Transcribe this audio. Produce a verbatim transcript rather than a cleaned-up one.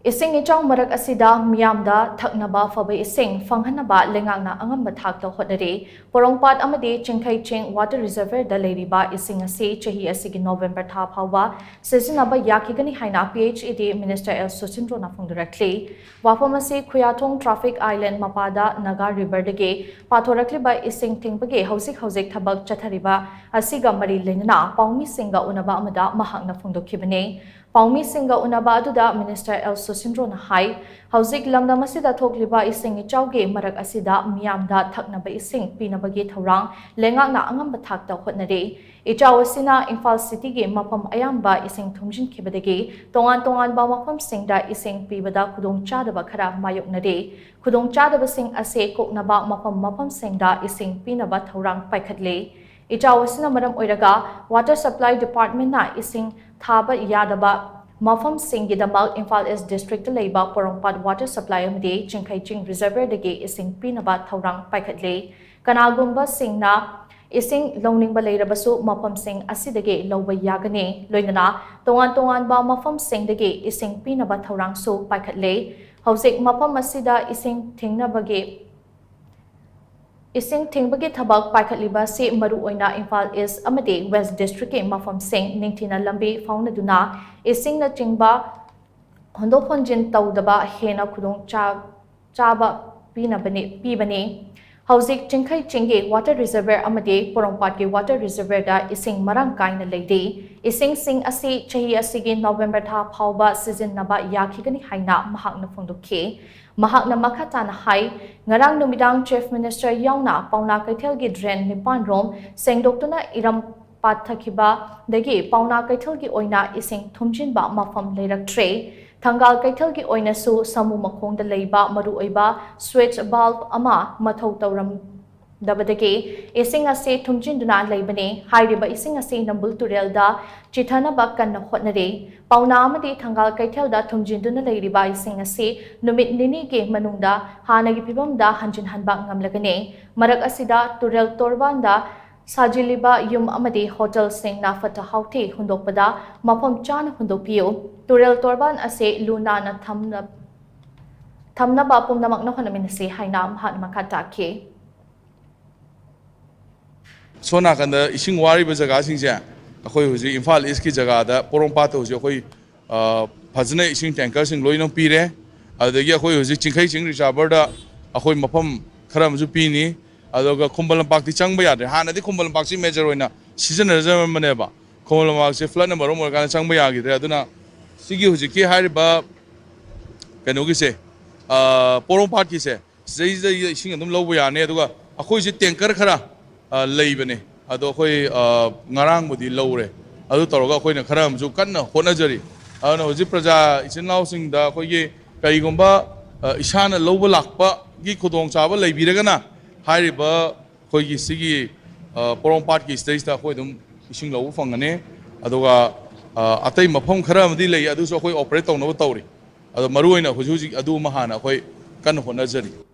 ꯏꯁꯤꯡ ꯏꯆꯥꯎ ꯃꯔꯛ ꯑꯁꯤꯗ ꯃꯤꯌꯥꯝꯗ ꯊꯛꯅꯕ ꯑꯐꯕ ꯏꯁꯤꯡ ꯐꯪꯍꯟꯅꯕ ꯂꯩꯉꯥꯛꯅ ꯑꯉꯝꯕ ꯊꯥꯛꯇ ꯍꯣꯠꯅꯔꯤ꯫ ꯄꯣꯔꯣꯝꯄꯥꯠ ꯑꯃꯗꯤ ꯆꯤꯡꯈꯩ ꯆꯤꯡ water reservoirꯗ ꯂꯩꯔꯤꯕ ꯏꯁꯤꯡ ꯑꯁꯤ ꯆꯍꯤ ꯑꯁꯤꯒꯤ November ꯊꯥ ꯐꯥꯎꯕ ꯁꯤꯖꯤꯟꯅꯕ ꯌꯥꯈꯤꯒꯅꯤ ꯍꯥꯏꯅ P H E D Minister L Susindrona ꯐꯣꯡꯗꯣꯔꯛꯂꯤ꯫ ꯋꯥꯐꯝ ꯑꯁꯤ ꯈꯨꯌꯥꯊꯣꯡ traffic island ꯃꯄꯥꯗ Naga Riverꯗꯒꯤ ꯄꯥꯊꯣꯔꯛꯂꯤꯕ ꯏꯁꯤꯡ ꯊꯤꯡꯕꯒꯤ ꯍꯧꯖꯤꯛ ꯍꯧꯖꯤꯛ ꯊꯕꯛ ꯆꯠꯊꯔꯤꯕ ꯑꯁꯤꯒ ꯃꯔꯤ ꯂꯩꯅꯅ ꯄꯥꯎꯃꯤꯁꯤꯡꯒ ꯎꯅꯕ ꯑꯃꯗ ꯃꯍꯥꯛꯅ ꯐꯣꯡꯗꯣꯛꯈꯤꯕꯅꯤ꯫ ꯄꯥꯎꯃꯤꯁꯤꯡꯒ ꯎꯅꯕ ꯑꯗꯨꯗ Minister L Susindrona ꯍꯥꯏ, ꯍꯧꯖꯤꯛ ꯂꯝꯗꯝ ꯑꯁꯤꯗ ꯊꯣꯛꯂꯤꯕ ꯏꯁꯤꯡ ꯏꯆꯥꯎꯒꯤ ꯃꯔꯛ ꯑꯁꯤꯗ ꯃꯤꯌꯥꯝꯗ ꯊꯛꯅꯕ ꯏꯁꯤꯡ ꯄꯤꯅꯕꯒꯤ ꯊꯧꯔꯥꯡ ꯂꯩꯉꯥꯛꯅ ꯑꯉꯝꯕ ꯊꯥꯛꯇ ꯍꯣꯠꯅꯔꯤ꯫ ꯏꯆꯥꯎ ꯑꯁꯤꯅ ꯏꯝꯐꯥꯜ cityꯒꯤ ꯃꯐꯝ ꯑꯌꯥꯝꯕ ꯏꯁꯤꯡ ꯊꯨꯝꯖꯤꯟꯈꯤꯕꯗꯒꯤ ꯇꯣꯉꯥꯟ ꯇꯣꯉꯥꯟꯕ ꯃꯐꯝꯁꯤꯡꯗ ꯏꯁꯤꯡ ꯄꯤꯕꯗ ꯈꯨꯗꯣꯡꯆꯥꯗꯕ ꯈꯔ ꯃꯥꯌꯣꯛꯅꯔꯤ꯫ ꯈꯨꯗꯣꯡꯆꯥꯗꯕꯁꯤꯡ ꯑꯁꯤ ꯀꯣꯛꯅꯕ ꯃꯐꯝ ꯃꯐꯝꯁꯤꯡꯗ ꯏꯁꯤꯡ ꯄꯤꯅꯕ ꯊꯧꯔꯥꯡ ꯄꯥꯏꯈꯠꯂꯤ꯫ ꯏꯆꯥꯎ ꯑꯁꯤꯅ ꯃꯔꯝ ꯑꯣꯏꯔꯒ Water Supply Departmentꯅ ꯏꯁꯤꯡ ꯊꯥꯕ ꯌꯥꯗꯕ ꯃꯐꯝꯁꯤꯡꯒꯤꯗꯃꯛ ꯏꯝꯐꯥꯜ East Districtꯇ ꯂꯩꯕ ꯄꯣꯔꯣꯝꯄꯥꯠ water supply ꯑꯃꯗꯤ ꯆꯤꯡꯈꯩ ꯆꯤꯡ reservoirꯗꯒꯤ ꯏꯁꯤꯡ ꯄꯤꯅꯕ ꯊꯧꯔꯥꯡ ꯄꯥꯏꯈꯠꯂꯤ꯫ ꯀꯅꯥꯒꯨꯝꯕꯁꯤꯡꯅ ꯏꯁꯤꯡ ꯂꯧꯅꯤꯡꯕ ꯂꯩꯔꯕꯁꯨ ꯃꯐꯝꯁꯤꯡ ꯑꯁꯤꯗꯒꯤ ꯂꯧꯕ ꯌꯥꯒꯅꯤ꯫ ꯂꯣꯏꯅꯅ ꯇꯣꯉꯥꯟ ꯇꯣꯉꯥꯟꯕ ꯃꯐꯝꯁꯤꯡꯗꯒꯤ ꯏꯁꯤꯡ ꯄꯤꯅꯕ ꯊꯧꯔꯥꯡꯁꯨ ꯄꯥꯏꯈꯠꯂꯦ꯫ ꯍꯧꯖꯤꯛ ꯃꯐꯝ ꯑꯁꯤꯗ ꯏꯁꯤꯡ ꯊꯤꯡꯅꯕꯒꯤ ꯏꯁꯤꯡ ꯊꯤꯡꯕꯒꯤ ꯊꯕꯛ ꯄꯥꯏꯈꯠꯂꯤꯕ ꯑꯁꯤ ꯃꯔꯨꯑꯣꯏꯅ ꯏꯝꯐꯥꯜ East ꯑꯃꯗꯤ West Districtꯀꯤ ꯃꯐꯝꯁꯤꯡ ꯅꯤꯡꯊꯤꯅ ꯂꯝꯕꯤ ꯐꯥꯎꯅꯗꯨꯅ ꯏꯁꯤꯡꯅꯆꯤꯡꯕ ꯍꯣꯟꯗꯣꯛ ꯍꯣꯟꯖꯤꯟ ꯇꯧꯗꯕ ꯍꯦꯟꯅ ꯈꯨꯗꯣꯡ ꯆꯥ-, ꯆꯥꯕ ꯄꯤꯅꯕꯅꯤ, ꯄꯤꯕꯅꯤ꯫ ꯍꯧꯖꯤꯛ ꯆꯤꯡꯈꯩ ꯆꯤꯡꯒꯤ water reservoir ꯑꯃꯗꯤ ꯄꯣꯔꯣꯝꯄꯥꯠꯀꯤ water reservoirꯗ ꯏꯁꯤꯡ ꯃꯔꯥꯡ ꯀꯥꯏꯅ ꯂꯩꯔꯤ꯫ ꯏꯁꯤꯡꯁꯤꯡ ꯑꯁꯤ ꯆꯍꯤ ꯑꯁꯤꯒꯤ November ꯊꯥ ꯐꯥꯎꯕ ꯁꯤꯖꯤꯟꯅꯕ ꯌꯥꯈꯤꯒꯅꯤ ꯍꯥꯏꯅ ꯃꯍꯥꯛꯅ ꯐꯣꯡꯗꯣꯛꯈꯤ꯫ ꯃꯍꯥꯛꯅ ꯃꯈꯥ ꯇꯥꯅ ꯍꯥꯏ, ꯉꯔꯥꯡ ꯅꯨꯃꯤꯗꯥꯡ Chief Minister ꯌꯥꯎꯅ ꯄꯥꯎꯅꯥ ꯀꯩꯊꯦꯜꯒꯤ drain ꯅꯤꯄꯥꯟ ꯔꯣꯝ ꯁꯦꯡꯗꯣꯛꯇꯨꯅ ꯏꯔꯝ ꯄꯥꯊꯈꯤꯕꯗꯒꯤ ꯄꯥꯎꯅꯥ ꯀꯩꯊꯦꯜꯒꯤ ꯑꯣꯏꯅ ꯏꯁꯤꯡ ꯊꯨꯝꯖꯤꯟꯕ ꯃꯐꯝ ꯂꯩꯔꯛꯇ꯭ꯔꯦ꯫ ꯊꯪꯒꯥꯜ ꯀꯩꯊꯦꯜꯒꯤ ꯑꯣꯏꯅꯁꯨ ꯁꯃꯨ ꯃꯈꯣꯡꯗ ꯂꯩꯕ ꯃꯔꯨꯑꯣꯏꯕ switch bulb ꯑꯃ ꯃꯊꯧ ꯇꯧꯔꯝꯗꯕꯗꯒꯤ ꯏꯁꯤꯡ ꯑꯁꯤ ꯊꯨꯝꯖꯤꯟꯗꯨꯅ ꯂꯩꯕꯅꯤ꯫ ꯍꯥꯏꯔꯤꯕ ꯏꯁꯤꯡ ꯑꯁꯤ ꯅꯝꯕꯨꯜ ꯇꯨꯔꯦꯜꯗ ꯆꯤꯊꯅꯕ ꯀꯟꯅ ꯍꯣꯠꯅꯔꯤ꯫ ꯄꯥꯎꯅꯥ ꯑꯃꯗꯤ ꯊꯪꯒꯥꯜ ꯀꯩꯊꯦꯜꯗ ꯊꯨꯝꯖꯤꯟꯗꯨꯅ ꯂꯩꯔꯤꯕ ꯏꯁꯤꯡ ꯑꯁꯤ ꯅꯨꯃꯤꯠ ꯅꯤꯅꯤꯒꯤ ꯃꯅꯨꯡꯗ ꯍꯥꯟꯅꯒꯤ ꯐꯤꯕꯝꯗ ꯍꯟꯖꯤꯟꯍꯟꯕ ꯉꯝꯂꯒꯅꯤ꯫ ꯃꯔꯛ ꯑꯁꯤꯗ ꯇꯨꯔꯦꯜ ꯇꯣꯔꯕꯥꯟꯗ ꯁꯥꯖꯤꯜꯂꯤꯕ ꯌꯨꯝ ꯑꯃꯗꯤ ꯍꯣꯇꯦꯜꯁꯤꯡꯅ ꯐꯠꯇ ꯍꯥꯎꯊꯤ ꯍꯨꯟꯗꯣꯛꯄꯗ ꯃꯐꯝ ꯆꯥꯅ ꯍꯨꯟꯗꯣꯛꯄꯤꯌꯨ꯫ ꯇꯨꯔꯦꯜ ꯇꯣꯔꯕꯥꯟ ꯑꯁꯤ ꯂꯨ ꯅꯥꯟꯅ ꯊꯝꯅ-, ꯊꯝꯅꯕ ꯄꯨꯝꯅꯃꯛꯅ ꯍꯣꯠꯅꯃꯤꯟꯅꯁꯤ ꯍꯥꯏꯅ ꯃꯍꯥꯛꯅ ꯃꯈꯥ ꯇꯥꯈꯤ꯫ ꯁꯣꯝ ꯅꯥꯀꯟꯗ ꯏꯁꯤꯡ ꯋꯥꯔꯤꯕ ꯖꯒꯥꯁꯤꯡꯁꯦ ꯑꯩꯈꯣꯏ ꯍꯧꯖꯤꯛ ꯏꯝꯐꯥꯜ ꯏꯁꯀꯤ ꯖꯒꯥꯗ ꯄꯣꯔꯣꯝꯄꯥꯠꯇ ꯍꯧꯖꯤꯛ ꯑꯩꯈꯣꯏ, ꯑ, ꯐꯖꯅ ꯏꯁꯤꯡ ꯇꯦꯡꯀꯔꯁꯤꯡ ꯂꯣꯏꯅ ꯄꯤꯔꯦ꯫ ꯑꯗꯨꯗꯒꯤ ꯑꯩꯈꯣꯏ ꯍꯧꯖꯤꯛ ꯆꯤꯡꯈꯩ ꯆꯤꯡ ꯔꯤꯖꯥꯔꯚꯔꯗ ꯑꯩꯈꯣꯏ ꯃꯐꯝ ꯈꯔ ꯑꯃꯁꯨ ꯄꯤꯅꯤ꯫ ꯑꯗꯨꯒ ꯈꯨꯝꯕ ꯂꯝꯄꯥꯛꯇꯤ ꯆꯪꯕ ꯌꯥꯗ꯭ꯔꯦ꯫ ꯍꯥꯟꯅꯗꯤ ꯈꯨꯝꯕ ꯂꯝꯄꯥꯛꯁꯤ ꯃꯦꯖꯔ ꯑꯣꯏꯅ ꯁꯤꯖꯤꯟꯅꯖꯔꯝꯕꯅꯦꯕ꯫ ꯈꯨꯃꯟ ꯂꯝꯄꯥꯛꯁꯦ ꯐ꯭ꯂꯠꯅ ꯃꯔꯝ ꯑꯣꯏꯔꯀꯥꯟꯗ ꯆꯪꯕ ꯌꯥꯈꯤꯗ꯭ꯔꯦ꯫ ꯑꯗꯨꯅ ꯁꯤꯒꯤ ꯍꯧꯖꯤꯛꯀꯤ ꯍꯥꯏꯔꯤꯕ ꯀꯩꯅꯣꯒꯤꯁꯦ, ꯑ, ꯄꯣꯔꯣꯝꯄꯥꯠꯀꯤꯁꯦ, ꯁꯤꯗꯩꯁꯤꯗ ꯏꯁꯤꯡ ꯑꯗꯨꯝ ꯂꯧꯕ ꯌꯥꯅꯤ꯫ ꯑꯗꯨꯒ ꯑꯩꯈꯣꯏꯁꯦ ꯇꯦꯡꯀꯔ ꯈꯔ, ꯑ, ꯂꯩꯕꯅꯦ, ꯑꯗꯣ ꯑꯩꯈꯣꯏ, ꯑ, ꯉꯔꯥꯡꯕꯨꯗꯤ ꯂꯧꯔꯦ꯫ ꯑꯗꯨ ꯇꯧꯔꯒ ꯑꯩꯈꯣꯏꯅ ꯈꯔ ꯑꯃꯁꯨ ꯀꯟꯅ ꯍꯣꯠꯅꯖꯔꯤ꯫ ꯑꯗꯨꯅ ꯍꯧꯖꯤꯛ ꯄ꯭ꯔꯖꯥ ꯏꯆꯤꯟ ꯏꯅꯥꯎꯁꯤꯡꯗ ꯑꯩꯈꯣꯏꯒꯤ ꯀꯔꯤꯒꯨꯝꯕ, ꯑ, ꯏꯁꯥꯅ ꯂꯧꯕ ꯂꯥꯛꯄꯒꯤ ꯈꯨꯗꯣꯡꯆꯥꯕ ꯂꯩꯕꯤꯔꯒꯅ, ꯍꯥꯏꯔꯤꯕ ꯑꯩꯈꯣꯏꯒꯤ ꯁꯤꯒꯤ, ꯑ, ꯄꯣꯔꯣꯝꯄꯥꯠꯀꯤ ꯁꯤꯗꯩꯁꯤꯗ ꯑꯩꯈꯣꯏ ꯑꯗꯨꯝ ꯏꯁꯤꯡ ꯂꯧꯕ ꯐꯪꯒꯅꯤ꯫ ꯑꯗꯨꯒ, ꯑ, ꯑꯇꯩ ꯃꯐꯝ ꯈꯔ ꯑꯃꯗꯤ ꯂꯩ, ꯑꯗꯨꯁꯨ ꯑꯩꯈꯣꯏ ꯑꯣꯄꯔꯦꯠ ꯇꯧꯅꯕ ꯇꯧꯔꯤ꯫ ꯑꯗꯣ ꯃꯔꯨꯑꯣꯏꯅ ꯍꯧꯖꯤꯛ ꯍꯧꯖꯤꯛ ꯑꯗꯨ ꯑꯃ ꯍꯥꯟꯅ ꯑꯩꯈꯣꯏ ꯀꯟꯅ ꯍꯣꯠꯅꯖꯔꯤ꯫